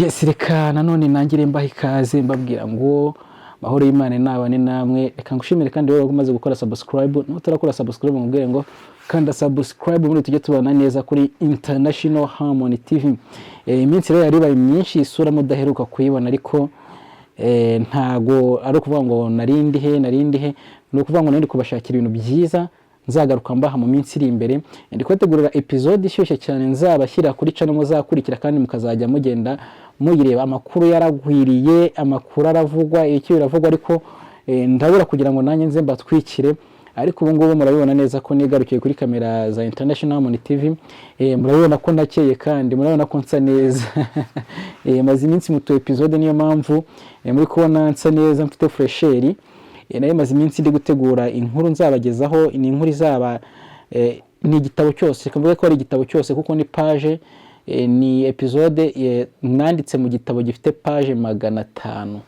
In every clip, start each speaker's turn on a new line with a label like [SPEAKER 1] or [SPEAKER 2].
[SPEAKER 1] Yes, reka nanone nangire mbaha ikaze, mbabwira ngo mahoro y'Imana nabane namwe. Reka ngushimire kandi wowe umaze gukora subscribe. Nutarakora subscribe, mubwire ngo kanda subscribe muri tujye tubana neza kuri International Harmony TV. Iminsi rero yari ibaye myinshi isura mudaheruka kuyibona, ariko ntago ari ukuvuga ngo narindi he, narindi he. Ni ukuvuga ngo nari kubashakira ibintu byiza nzagaruka mbaha mu minsi iri imbere. Ndi kubategurira episode ishyushye cyane nzabashyira kuri channel muzakurikira kandi mukazajya mugenda muyireba. Amakuru yaragwiriye, amakuru aravugwa, iki biravugwa, ariko ndabura kugira ngo nanjye nze mbatwikire. Ariko ubu ngubu murabibona neza ko nigarukiye kuri kamera za International Harmony TV. Murabibona ko nakeye kandi murabona ko nsa neza. Maze iminsi mu tu episode, niyo mpamvu muri kubona nsa neza, mfite fraîcheur. Nayo maze iminsi ndi gutegura inkuru nzabagezaho. Ni inkuru izaba ni igitabo cyose, reka mvuge ko ari igitabo cyose, kuko ni page, ni episode nanditse mu gitabo gifite page 500.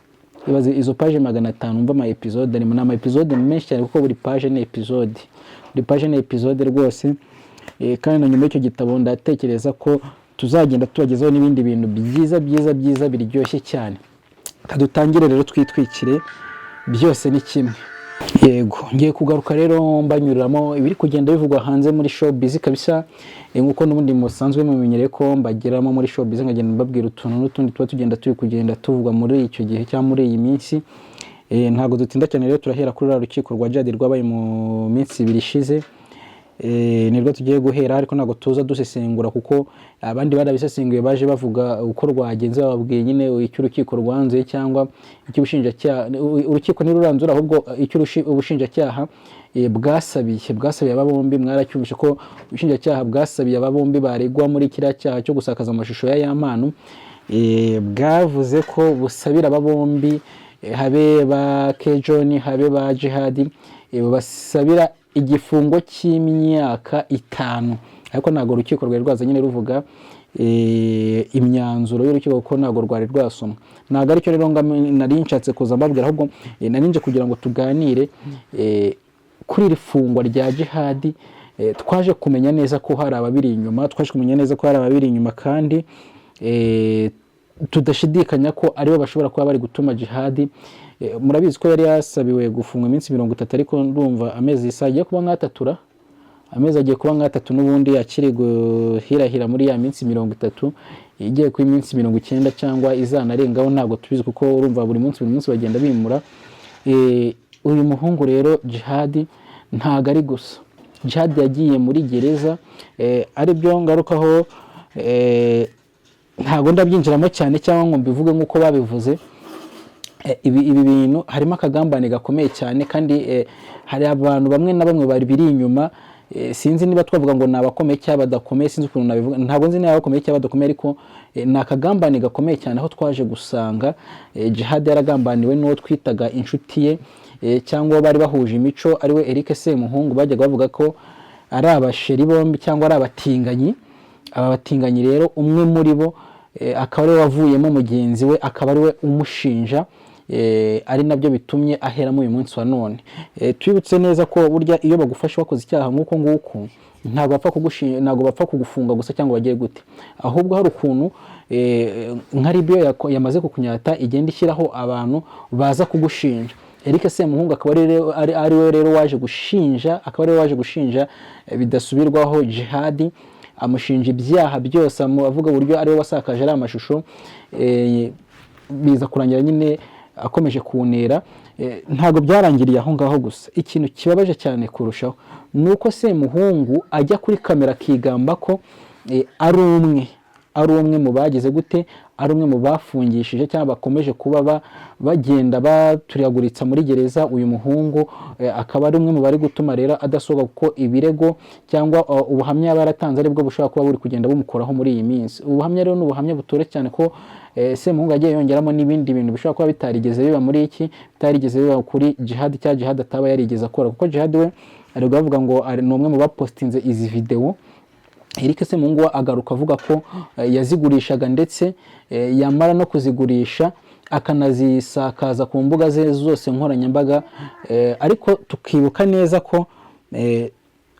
[SPEAKER 1] Ibaze izo page 500, umva ama episode arimo. Ni ama episode menshi cyane, kuko buri page ni episode, buri page ni episode rwose. Kandi na nyuma y'icyo gitabo ndatekereza ko tuzagenda tubagezaho n'ibindi bintu byiza byiza byiza biryoshye cyane. Dutangire rero twitwikire, byose ni kimwe. Yego, ngiye kugaruka rero mbanyuriramo ibiri kugenda bivugwa hanze muri showbiz kabisa. Nk'uko n'ubundi musanzwe mumenyereye ko mbageramo muri showbiz, nkagenda mbabwira utuntu n'utundi tuba tugenda turi kugenda tuvugwa muri icyo gihe cyangwa muri iyi minsi. Ntabwo dutinda cyane rero, turahera kuri ruriya rukiko rwa Djihad rwabaye mu minsi 2 ishize. Nirwo tugiye guhera, ariko ntabwo tuza dusesengura kuko abandi barabisesenguye, baje bavuga uko rwagenze, bababwiye nyine icyo urukiko rwanzuye cyangwa icyo ubushinjacyaha, urukiko ntiruranzura, ahubwo icyo ubushinjacyaha bwasabiye aba bombi. Mwaracyumvishe ko ubushinjacyaha bwasabiye aba bombi baregwa muri kiriya cyaha cyo gusakaza amashusho ya Yampano. Bwavuze ko busabira aba bombi, habe ba Kejoni, habe ba Jihadi, basabira igifungo cy'imyaka 5. Ariko ntabwo urukiko rwari rwaza nyine ruvuga imyanzuro y'urukiko, kuko ntabwo rwari rwasomwa. Ntabwo aricyo rero nari nshatse kuza mbabwira, ahubwo nari nje kugira ngo tuganire kuri iri fungwa rya Jihadi. Twaje kumenya neza ko hari ababiri inyuma, twaje kumenya neza ko hari ababiri inyuma, kandi tudashidikanya ko aribo bashobora kuba bari gutuma Jihadi. Murabizi ko yari yasabiwe gufungwa iminsi 30, ariko ndumva amezi isa agiye kuba nk'atatura, amezi agiye kuba nk'atatu n'ubundi akiri guhirahira muri ya minsi 30, igiye kuba iminsi 90 cyangwa izanarengaho, ntabwo tubizi, kuko urumva buri munsi buri munsi bagenda bimura. Uyu muhungu rero Jihadi ntago ari gusa, Jihadi yagiye muri gereza, aribyo ngarukaho. Ntabwo ndabyinjiramo cyane cyangwa ngo mbivuge nk'uko babivuze. Ibi bintu harimo akagambane gakomeye cyane, kandi hari abantu bamwe na bamwe bari biri inyuma. Sinzi niba twavuga ngo ni abakomeye cyangwa badakomeye, sinzi ukuntu nabivuga, ntabwo nzi niba abakomeye cyangwa badakomeye, ariko ni akagambane gakomeye cyane, aho twaje gusanga Jihad yaragambaniwe n'uwo twitaga inshuti ye, cyangwa bari bahuje imico, ariwe Eric Semuhungu. Bajyaga bavuga ko ari abasheri bombi cyangwa ari abatinganyi. Aba batinganyi rero, umwe muri bo akaba ariwe wavuyemo mugenzi we, akaba ariwe umushinja, ari nabyo bitumye aheramo uyu munsi wa none. Twibutse neza ko burya iyo bagufashe wakoze icyaha nk'uko nguko, ntabwo bapfa kugufunga gusa cyangwa bagiye gute, ahubwo hari ukuntu nka RIB yamaze kukunyata igenda ishyiraho abantu baza kugushinja. Eric Semuhungu akaba ari we rero waje gushinja, akaba ari we waje gushinja bidasubirwaho Jihadi, amushinja ibyaha byose, avuga uburyo ari we wasakaje ari amashusho. Biza kurangira nyine akomeje kunera. Ntabwo byarangiriye aho ngaho gusa. Ikintu kibabaje cyane kurushaho ni uko Semuhungu ajya kuri kamera akigamba ko ari umwe mu bagize gute, ari umwe mu bafungishije cyangwa bakomeje kuba bagenda baturiyaguritsa muri gereza uyu muhungu, akaba ari umwe mu bari gutuma rero adasohoka, kuko ibirego cyangwa ubuhamya yaba yaratanze aribwo bushobora kuba buri kugenda bumukoraho muri iyi minsi. Ubuhamya rero ni ubuhamya butore cyane, ko Semuhungu yagiye yongeramo n'ibindi bintu bishobora kuba bitarigeze biba muri iki, bitarigeze biba kuri Jihad, cyangwa Jihad ataba yarigeze akora, kuko Jihad we ari bavuga ngo ni umwe mu bapostinze izi video. Eric Semuhungu we agaruka avuga ko yazigurishaga, ndetse yamara no kuzigurisha akanazisakaza ku mbuga ze zose nkoranyambaga. Ariko tukibuka neza ko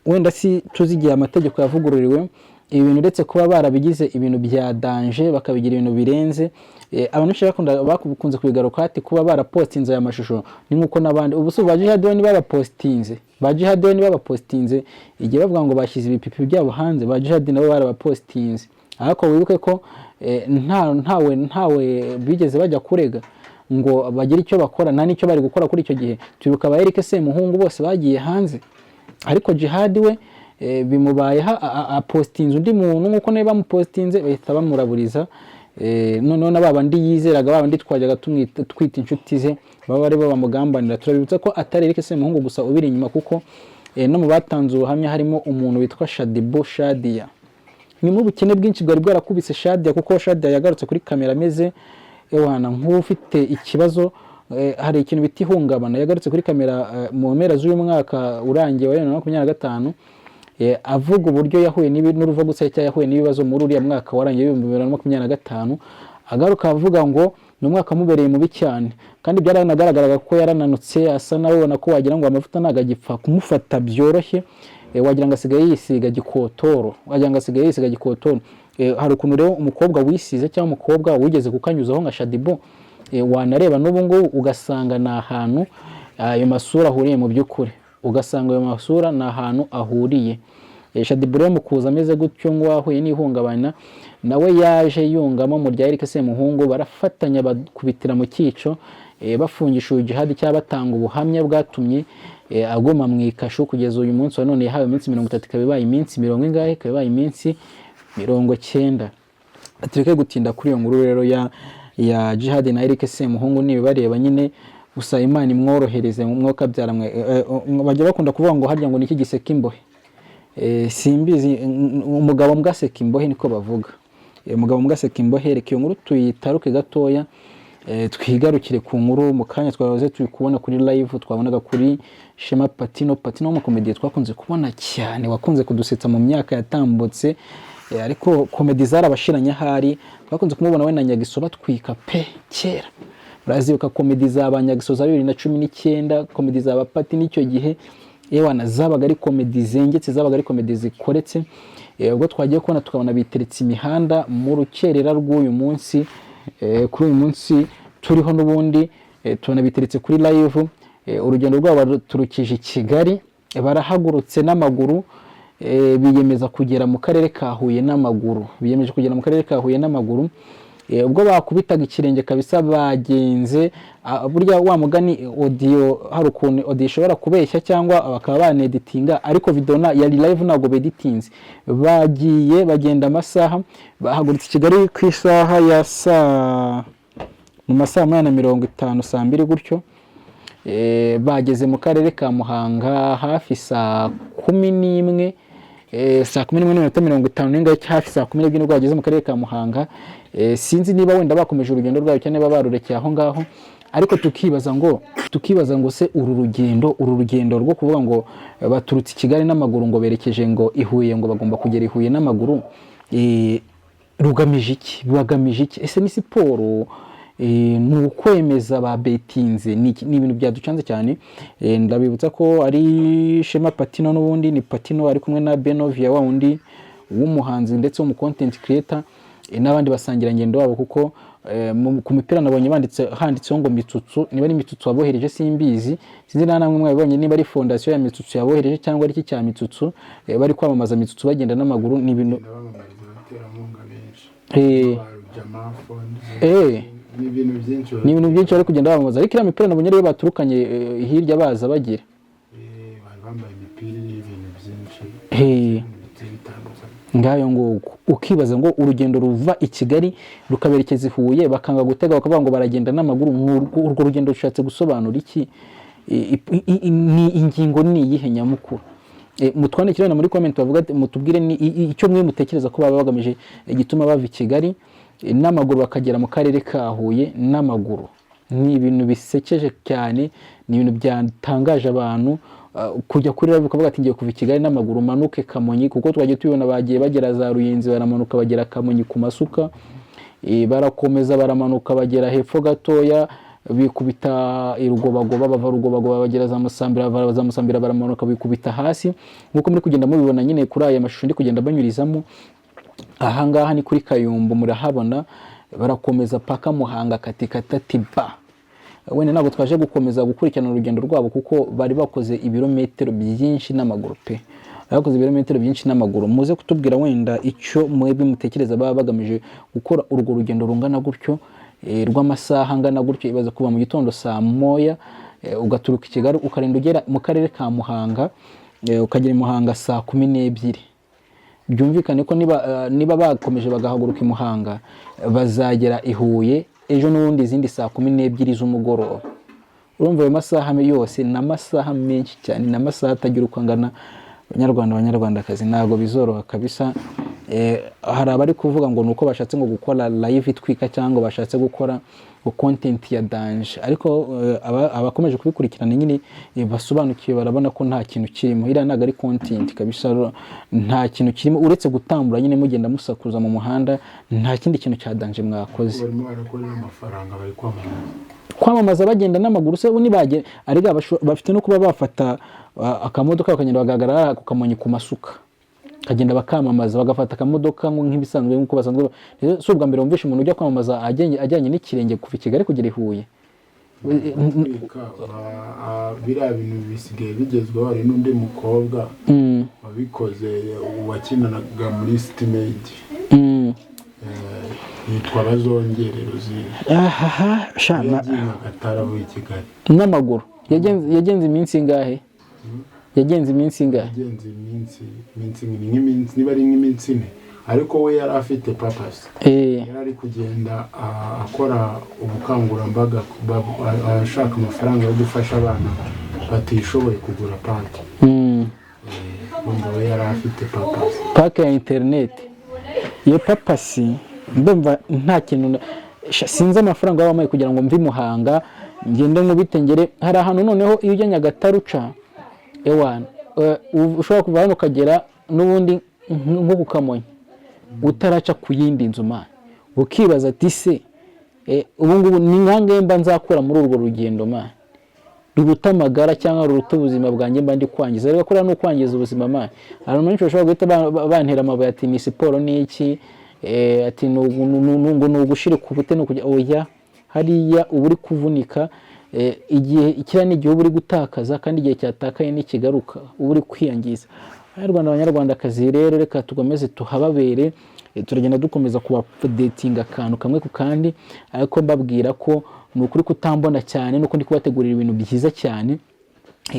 [SPEAKER 1] wenda si tuzi igihe amategeko yavugururiwe. Ibi bintu, uretse kuba barabigize ibintu bya danger, bakabigira ibintu birenze, abantu benshi bakunze kubigaruka ati kuba barapostinze aya mashusho ni nk'uko n'abandi ubu si ba Jihad we babapostinze, ba Jihad we babapostinze igihe bavuga ngo bashyize ibipipi byabo hanze. Ba Jihad nabo barabapostinze, ariko wibuke ko nta ntawe bigeze bajya kurega ngo bagire icyo bakora, nta n'icyo bari gukora kuri icyo gihe. Twibuka ba Eric Semuhungu bose bagiye hanze, ariko Jihad we bimubayeho, apostinze undi muntu nk'uko nawe bamupostinze, bahita bamuraburiza. Noneho na babandi yizeraga, babandi twajyaga twita inshuti ze, baba ari bo bamugambanira. Turabibutsa ko atari Eric Semuhungu gusa ubiri inyuma, kuko no mu batanze ubuhamya harimo umuntu witwa Shadibu Shadia. Nyuma y'ubukene bwinshi bwari bwarakubise Shadia, kuko Shadia yagarutse kuri kamera ameze ewana nk'ufite ikibazo, hari ikintu bita ihungabana. Yagarutse kuri kamera mu mpera z'uyu mwaka urangiye wa 2025, avuga uburyo yahuye n'uruva gusenya, yahuye n'ibibazo muri uriya mwaka warangiye 2025. Agaruka avuga ngo ni umwaka wamubereye mubi cyane, kandi byaranagaragaraga ko yarananutse, asa nawe ubona ko wagira ngo amavuta ntabwo agipfa kumufata byoroshye, wagira ngo asigaye yisiga gikotoro, wagira ngo asigaye yisiga gikotoro. Hari ukuntu rero umukobwa wisize cyangwa umukobwa wigeze kukanyuzaho nka Shadibu, wanareba n'ubu ngubu ugasanga ni ahantu ayo masura ahuriye. Mu by'ukuri ugasanga ayo masura ni ahantu ahuriye. Shadibu rero mu kuza ameze gutyo ngo wahuye n'ihungabana, nawe yaje yungamo mu rya Eric Semuhungu, barafatanya bakubitira mu cyico, bafungisha uyu Jihad cyangwa batanga ubuhamya bwatumye aguma mu ikashu kugeza uyu munsi wa none. Yahawe iminsi 30, ikaba ibaye iminsi mirongo ingahe? Ikaba ibaye iminsi 90. Tureke gutinda kuri iyo nkuru rero ya Jihad na Eric Semuhungu. Nibibareba nyine gusa, Imana imworohereze mu mwuka byaramwe. Bajya bakunda kuvuga ngo harya ngo niki giseka imbohe? Simbizi, umugabo mbwaseka imbohe niko bavuga. Umugabo mbwaseka imbohe. Reka iyo nkuru tuyitaruke gatoya, twigarukire ku nkuru mu kanya twahoze turi kubona kuri live, twabonaga kuri Shema Patino. Patino w'umukomediye twakunze kubona cyane, wakunze kudusetsa mu myaka yatambutse, ariko komedi zarabashiranye ahari. Twakunze kumubona we na Nyagiso batwika pe kera. Murazibuka komedi za ba Nyagiso za 2019, komedi za ba Pati n'icyo gihe, ewana zabaga ari komedi zengetse, zabaga ari komedi zikoretse. Ubwo twagiye kubona tukabona biteretse imihanda mu rukerera rw'uyu munsi, kuri uyu munsi turiho n'ubundi, tubona biteretse kuri live. Urugendo rwabo baruturukije i Kigali, barahagurutse n'amaguru, biyemeza kugera mu karere ka Huye n'amaguru, biyemeje kugera mu karere ka Huye n'amaguru. Ubwo bakubitaga ikirenge kabisa bagenze, burya wa mugani audio, hari ukuntu audio ishobora kubeshya cyangwa bakaba baneditinga, ariko video na yari live, ntabwo beditinze. Bagiye bagenda amasaha, bahagurutse i Kigali ku isaha ya saa mu masaha 8:50, saa 2 gutyo. Bageze mu karere ka Muhanga hafi saa 11, saa 11:50 n'ingahe, hafi saa 12 nibwo bageze mu karere ka Muhanga. Sinzi niba wenda bakomeje urugendo rwabo cyangwa niba barurekeye aho ngaho, ariko tukibaza ngo se uru rugendo rwo kuvuga ngo baturutse i Kigali n'amaguru ngo berekeje ngo i Huye, ngo bagomba kugera i Huye n'amaguru, rugamije iki? Bagamije iki? Ese ni siporo? Ni ukwemeza ba betinze? Ni ibintu byaducanze cyane. Ndabibutsa ko ari Shema Patino n'ubundi ni Patino ari kumwe na Benovia, wa wundi w'umuhanzi ndetse w'umu content creator, n'abandi basangirangendo babo, kuko ku mipira nabonye banditse, handitseho ngo Mitsutsu. Niba ari Mitsutsu wabohereje simbizi, sinzi na namwe mwabibonye, niba ari fondasiyo ya Mitsutsu yabohereje cyangwa ari iki cya Mitsutsu, bari kwamamaza Mitsutsu bagenda n'amaguru. Ni ibintu
[SPEAKER 2] Bamamariza abaterankunga benshi, ba Rujama Fund. Ni ibintu byinshi.
[SPEAKER 1] Ni ibintu byinshi bari kugenda bamamaza, ariko iriya mipira nabonye ariyo baturukanye hirya baza bagira.
[SPEAKER 2] Bari bambaye imipira iriho ibintu byinshi, ibintu bigiye bitandukanye.
[SPEAKER 1] Ngayo nguko, ukibaza ngo urugendo ruva i Kigali rukaberekeza i Huye, bakanga gutega bakavuga ngo baragenda n'amaguru, urwo rugendo rushatse gusobanura iki? Ni ingingo ni iyihe nyamukuru? Mutwandikire wenda muri comment bavuga ati, mutubwire ni icyo mwe mutekereza ko baba bagamije, gituma bava i Kigali n'amaguru bakagera mu karere ka Huye n'amaguru. Ni ibintu bisekeje cyane, ni ibintu byatangaje abantu. Kujya kuri live ukavuga ati ngiye kuva i Kigali n'amaguru manuke Kamonyi, kuko twagiye tubibona bagiye bagera za Ruyenzi, baramanuka bagera Kamonyi ku masuka, barakomeza baramanuka bagera hepfo gatoya bikubita i Rugobagoba, bava Rugobagoba bagera za Musambira, bava za Musambira baramanuka bikubita hasi, nk'uko muri kugenda mubibona nyine kuri aya mashusho ndi kugenda banyurizamo. Ahangaha ni kuri Kayumbu, murahabona, barakomeza paka Muhanga katikata tiba. Wenda ntabwo twaje gukomeza gukurikirana urugendo rwabo, kuko bari bakoze ibirometero byinshi n'amaguru pe, bakoze ibirometero byinshi n'amaguru. Muze kutubwira wenda icyo mwebwe mutekereza baba bagamije gukora urwo rugendo rungana gutyo, rw'amasaha angana gutyo. Ibaze kuva mu gitondo saa 1, ugaturuka i Kigali, ukarinda ugera mu karere ka Muhanga, ukagera i Muhanga saa 12. Byumvikane ko niba bakomeje bagahaguruka i Muhanga, bazagera i Huye ejo n'ubundi izindi saa 12 z'umugoroba. Urumva ayo masaha yose ni amasaha menshi cyane, ni amasaha atagira uko angana. Banyarwanda, banyarwandakazi, ntabwo bizoroha kabisa. Hari abari kuvuga ngo ni uko bashatse ngo gukora live itwika, cyangwa bashatse gukora ngo content ya danger, ariko abakomeje kubikurikirana nyine, basobanukiwe, barabona ko nta kintu kirimo. Iriya ntabwo ari content kabisa, nta kintu kirimo uretse gutambura nyine mugenda musakuza mu muhanda, nta kindi kintu cya danger mwakoze.
[SPEAKER 2] Barimo barakorera amafaranga, bari kwamamaza.
[SPEAKER 1] Kwamamaza bagenda n'amaguru se? Nibage arega bafite no kuba bafata akamodoka bakagenda bagahagarara ku Kamonyi ku masuka, bakagenda bakamamaza, bagafata akamodoka nk'ibisanzwe, nk'uko basanzwe. Rero si ubwa mbere wumvishe umuntu ujya kwamamaza ajyanye n'ikirenge kuva i Kigali kugera i Huye.
[SPEAKER 2] Gutwika, biriya bintu bisigaye bigezweho. Hari n'undi mukobwa wabikoze, wakinanaga muri City Maid, yitwa Bazongere Rosine.
[SPEAKER 1] Ahaha sha
[SPEAKER 2] Yagiye Nyagatare avuye i Kigali.
[SPEAKER 1] N'amaguru. Yagenze iminsi ingahe? Yagenze iminsi ingahe?
[SPEAKER 2] Yagenze iminsi ni nk'iminsi, niba ari nk'iminsi 4, ariko we yari afite purpose. Yari ari kugenda akora ubukangurambaga, ashaka amafaranga yo gufasha abana batishoboye kugura pack. Urumva we yari afite purpose.
[SPEAKER 1] Pack ya interineti. Iyo purpose ndumva nta kintu sinzi amafaranga baba bampaye kugira ngo mve i Muhanga ngende nkubite ngere hari ahantu. Noneho iyo ujya Nyagatare uca ewana, ushobora kuva hano ukagera n'ubundi nko ku Kamonyi utaraca ku yindi nzu man, ukibaza ati: "Se ubu ngubu ni nkangahe mba nzakura muri urwo rugendo man, ruruta amagara cyangwa ruruta ubuzima bwanjye mba ndi kwangiza?" Rero kuriya ni ukwangiza ubuzima man. Abantu benshi bashobora guhita bantera amabuye ati: "Ni siporo, ni iki?" Ati: "Ngo ni ugushirika ubute, ni ukujya." Oya, hariya uba uri kuvunika. Igihe kiriya ni igihe uba uri gutakaza, kandi igihe cyatakaye ntikigaruka, uba uri kwiyangiza. Abanyarwanda, abanyarwandakazi rero, reka tukomeze tuhababere. Turagenda dukomeza kubaupdatinga akantu kamwe ku kandi, ariko mbabwira ko ni ukuri kutambona cyane nuko ndi kubategurira ibintu byiza cyane.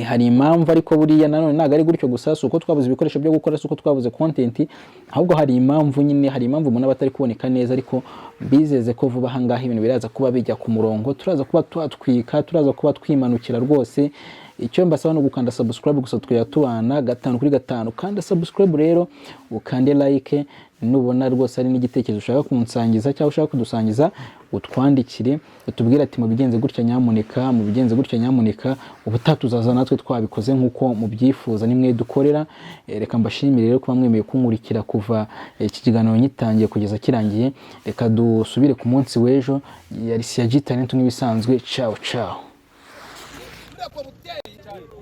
[SPEAKER 1] Hari impamvu, ariko buriya nanone ntabwo ari gutyo gusa. Si uko twabuze ibikoresho byo gukora, si uko twabuze content, ahubwo hari impamvu nyine, hari impamvu umuntu aba atari kuboneka neza. Ariko bizeze ko vuba aha ngaha ibintu biraza kuba bijya ku murongo, turaza kuba twatwika, turaza kuba twimanukira rwose. Icyo mbasaba ni ugukanda subscribe gusa, tukajya tubana gatanu kuri gatanu. Kanda subscribe rero, ukande like. Nubona rwose ari n'igitekerezo ushaka kunsangiza cyangwa ushaka kudusangiza, utwandikire, utubwire ati: "Mubigenze gutya nyamuneka, mubigenze gutya nyamuneka." Ubutaha tuzaza natwe twabikoze nk'uko mubyifuza, nimwe dukorera. Reka mbashimire rero kuba mwemeye kunkurikira kuva iki kiganiro ngitangiye kugeza kirangiye. Reka dusubire ku munsi w'ejo. Yari Siya Talent nk'ibisanzwe. Ciao ciao.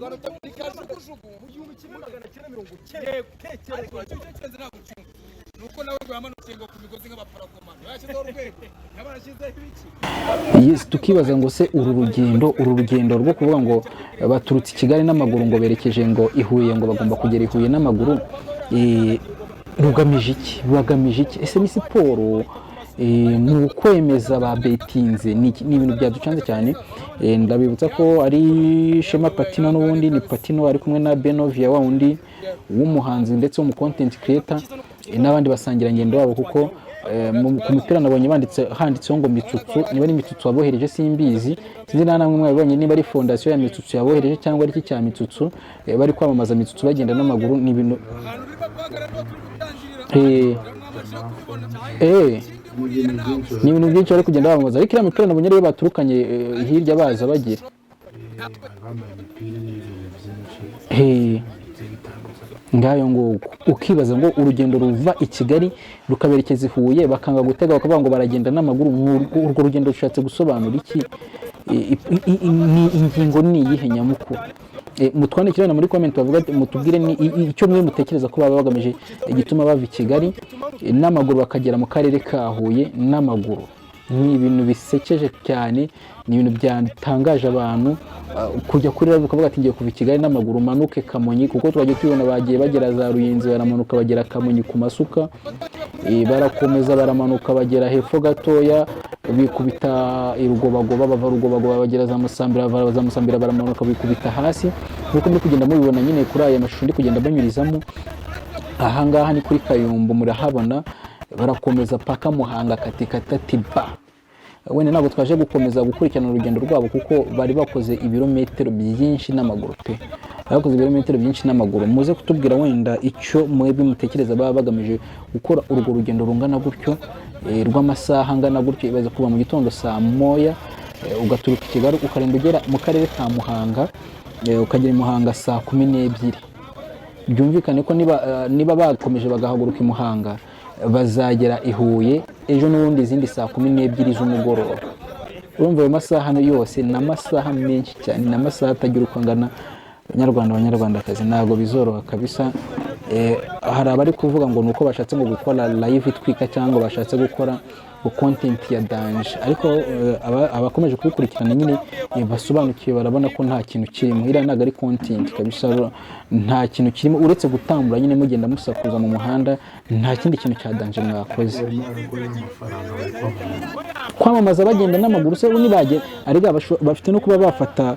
[SPEAKER 3] Muri kajugujugu mu 1990. Ariko icyo cyenze ntabwo cyumva nuko nawe ngo yamanukiye ngo ku migozi nk'abaparakomando, yashyizeho urwego, yaba yarashyizeho ibiki.
[SPEAKER 1] Yes, tukibaza ngo se uru rugendo rwo kuvuga ngo baturutse i Kigali n'amaguru, ngo berekeje ngo i Huye, ngo bagomba kugera i Huye n'amaguru, rugamije iki? Bagamije iki? Ese ni siporo? Ni ukwemeza ba betinze? Ni ibintu byaducanze cyane. Ndabibutsa ko ari Shema Patino, n'ubundi ni Patino ari kumwe na Benovia, wa wundi w'umuhanzi ndetse w'umu content creator, n'abandi basangirangendo babo, kuko ku mupira nabonye banditse, handitseho ngo Mitsutsu. Niba ari Mitsutsu wabohereje simbizi, sinzi nta namwe mwabibonye, niba ari fondasiyo ya Mitsutsu yabohereje cyangwa ari iki cya Mitsutsu. Bari kwamamaza Mitsutsu bagenda n'amaguru, ni ibintu
[SPEAKER 3] Ahantu urimo guhagarara niho turi gutangirira. Mwamashije kubibona.
[SPEAKER 2] Ni ibintu byinshi.
[SPEAKER 1] Ni ibintu byinshi bari kugenda bamamaza, ariko iriya mipira nabonye ariyo baturukanye hirya baza bagira.
[SPEAKER 2] Bari bambaye imipira n'ibintu byinshi bigiye bitandukanye.
[SPEAKER 1] Ngayo nguko, ukibaza ngo urugendo ruva i Kigali rukaberekeza i Huye, bakanga gutega, bakavuga ngo baragenda n'amaguru, urwo rugendo rushatse gusobanura iki? Ni ingingo ni iyihe nyamukuru? Mutwandikire na muri comment bavuga ati, mutubwire ni icyo mwe mutekereza ko baba bagamije, igituma bava i Kigali n'amaguru bakagera mu karere ka Huye n'amaguru. Ni ibintu bisekeje cyane, ni ibintu byatangaje abantu, kujya kuri live ukavuga ati ngiye kuva i Kigali n'amaguru manuke Kamonyi, kuko twagiye tubibona bagiye bagera za Ruyenzi, baramanuka bagera Kamonyi ku masuka, barakomeza baramanuka bagera hepfo gatoya bikubita i Rugobagoba, bava Rugobagoba bagera za Musambira, bava za Musambira baramanuka bikubita hasi, nk'uko muri kugenda mubibona nyine kuri aya mashusho ndi kugenda banyurizamo. Ahangaha ni kuri Kayumbu, murahabona, barakomeza paka Muhanga katikata tiba. Wenda ntabwo twaje gukomeza gukurikirana urugendo rwabo kuko bari bakoze ibirometero byinshi n'amaguru pe, bari bakoze ibirometero byinshi n'amaguru. Muze kutubwira wenda icyo mwebwe mutekereza baba bagamije gukora urwo rugendo rungana gutyo, rw'amasaha angana gutyo. Ibaze kuva mu gitondo saa moya, ugaturuka i Kigali ukarinda ugera mu karere ka Muhanga, ukagera i Muhanga saa 12. Byumvikane ko niba bakomeje bagahaguruka i Muhanga bazagera i Huye ejo n'ubundi izindi saa 12 z'umugoroba. Urumva ayo masaha yose ni amasaha menshi cyane, ni amasaha atagira uko angana. Banyarwanda, banyarwandakazi, ntabwo bizoroha kabisa. Hari abari kuvuga ngo ni uko bashatse ngo gukora live itwika cyangwa bashatse gukora ngo content ya danger, ariko abakomeje kubikurikirana nyine, basobanukiwe barabona ko nta kintu kirimo. Iriya ntabwo ari content kabisa, nta kintu kirimo uretse gutambura nyine mugenda musakuza mu muhanda, nta kindi kintu cya danger mwakoze.
[SPEAKER 2] Barimo barakorera amafaranga, bari kwamamaza.
[SPEAKER 1] Kwamamaza bagenda n'amaguru se nibage arega bafite no kuba bafata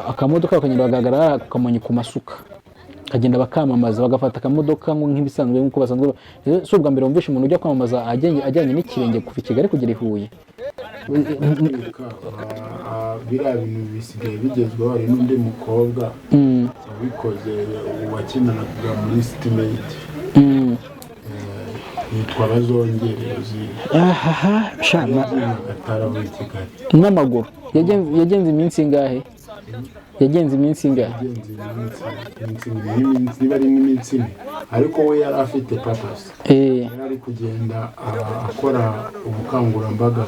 [SPEAKER 1] akamodoka bakagenda bagahagarara ku Kamonyi ku masuka, bakagenda bakamamaza, bagafata akamodoka nk'ibisanzwe nk'uko basanzwe si ubwa mbere wumvishe umuntu ujya kwamamaza ajyanye n'ikirenge kuva i Kigali kugera i Huye.
[SPEAKER 2] Gutwika, biriya bintu bisigaye bigezweho. Hari n'undi mukobwa wabikoze wakinanaga muri City Maid, yitwa Bazongere uzi.
[SPEAKER 1] Ahaha shama.
[SPEAKER 2] Yagiye Nyagatare avuye i Kigali.
[SPEAKER 1] N'amaguru yagenze iminsi ingahe? Yagenze iminsi ingahe?
[SPEAKER 2] Yagenze iminsi nk'iminsi, niba ari nk'iminsi 4, ariko we yari afite purpose. Yari ari kugenda akora ubukangurambaga,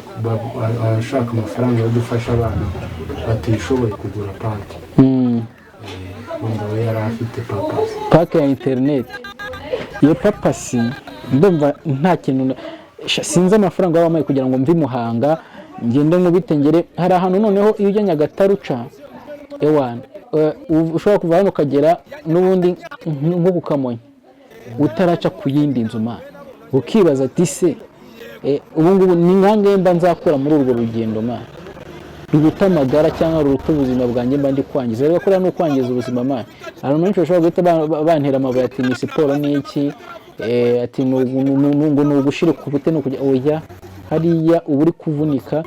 [SPEAKER 2] ashaka amafaranga yo gufasha abana batishoboye kugura pack. Wumva we yari afite purpose.
[SPEAKER 1] Pack ya interineti. Iyo purpose ndumva nta kintu sinzi amafaranga baba bampaye kugira ngo mve i Muhanga ngende nkubite ngere hari ahantu. Noneho iyo ujya Nyagatare uca ewana, ushobora kuva hano ukagera n'ubundi nko ku Kamonyi utaraca ku yindi nzu mana, ukibaza ati se ubu ngubu ni nkangahe mba nzakura muri urwo rugendo mana, ruruta amagara cyangwa ruruta ubuzima bwanjye mba ndi kwangiza? Rero kuriya ni ukwangiza ubuzima mana. Abantu benshi bashobora guhita bantera amabuye ati ni siporo ni iki, ati ngo ni ugushirika ubute, ni ukujya oya hariya uba uri kuvunika,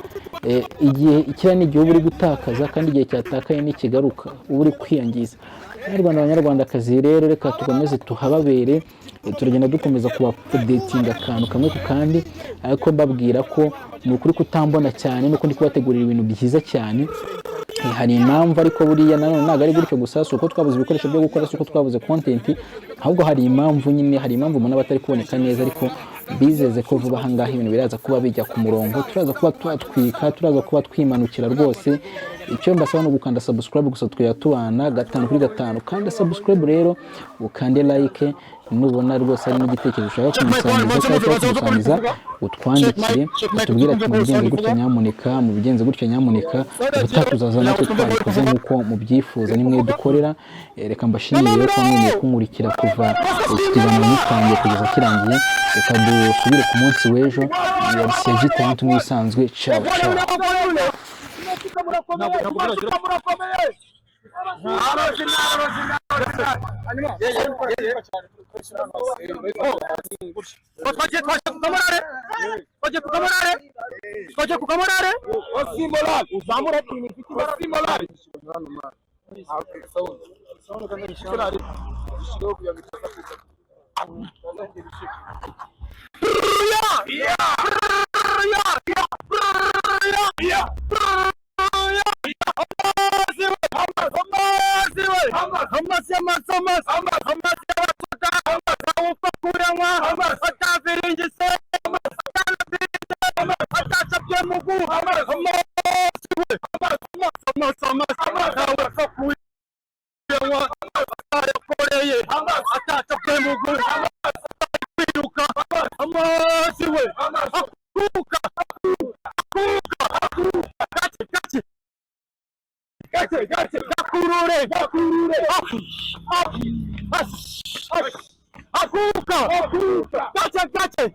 [SPEAKER 1] igihe kiriya ni igihe uba uri gutakaza, kandi igihe cyatakaye ntikigaruka, uba uri kwiyangiza. Banyarwanda, banyarwandakazi rero, reka tukomeze tuhababere, turagenda dukomeza kubaupdatinga akantu kamwe ku kandi, ariko mbabwira ko ni ukuri kutambona cyane nuko ndi kubategurira ibintu byiza cyane. Hari impamvu, ariko buriya nanone ntabwo ari gutyo gusa, si uko twabuze ibikoresho byo gukora, si uko twabuze content, ahubwo hari impamvu nyine, hari impamvu umuntu aba atari kuboneka neza, ariko bizeze ko vuba aha ngaha ibintu biraza kuba bijya ku murongo, turaza kuba twatwika, turaza kuba twimanukira rwose. Icyo mbasaba ni ugukanda subscribe gusa, tukajya tubana gatanu kuri gatanu. Kanda subscribe rero, ukande like, nubona rwose hari n'igitekerezo ushaka kumusangiza cyangwa kumusangiza, utwandikire utubwire ati mubigenze gutya nyamuneka, mubigenze gutya nyamuneka, ubutaha tuzaza natwe twabikoze nk'uko mubyifuza, nimwe dukorera. Reka mbashimire rero kuba mwemeye kunkurikira kuva iki kiganiro gitangiye kugeza kirangiye. Reka dusubire ku munsi w'ejo. Yari Sergi Talent nk'ibisanzwe. Ciao ciao.
[SPEAKER 3] Murakomeye. Twagiye ku kamorare, twagiye ku kamorare, twagiye ku kamorare. Uzamura osimorale.
[SPEAKER 4] Aranywa atayakoreye, atacapwe muguru, kwiruka amazi we, akuka akuka, gake gake gake gake, gakurure gakurure, akuka gake gake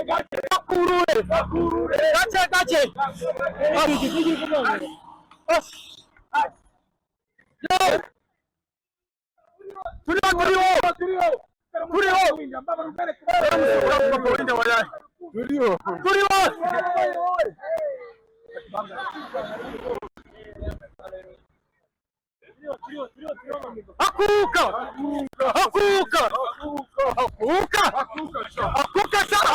[SPEAKER 4] gake, gakurure gake gake. Turiho, turiho, turiho, turiho, turiho. Akuka akuka akuka akuka sha.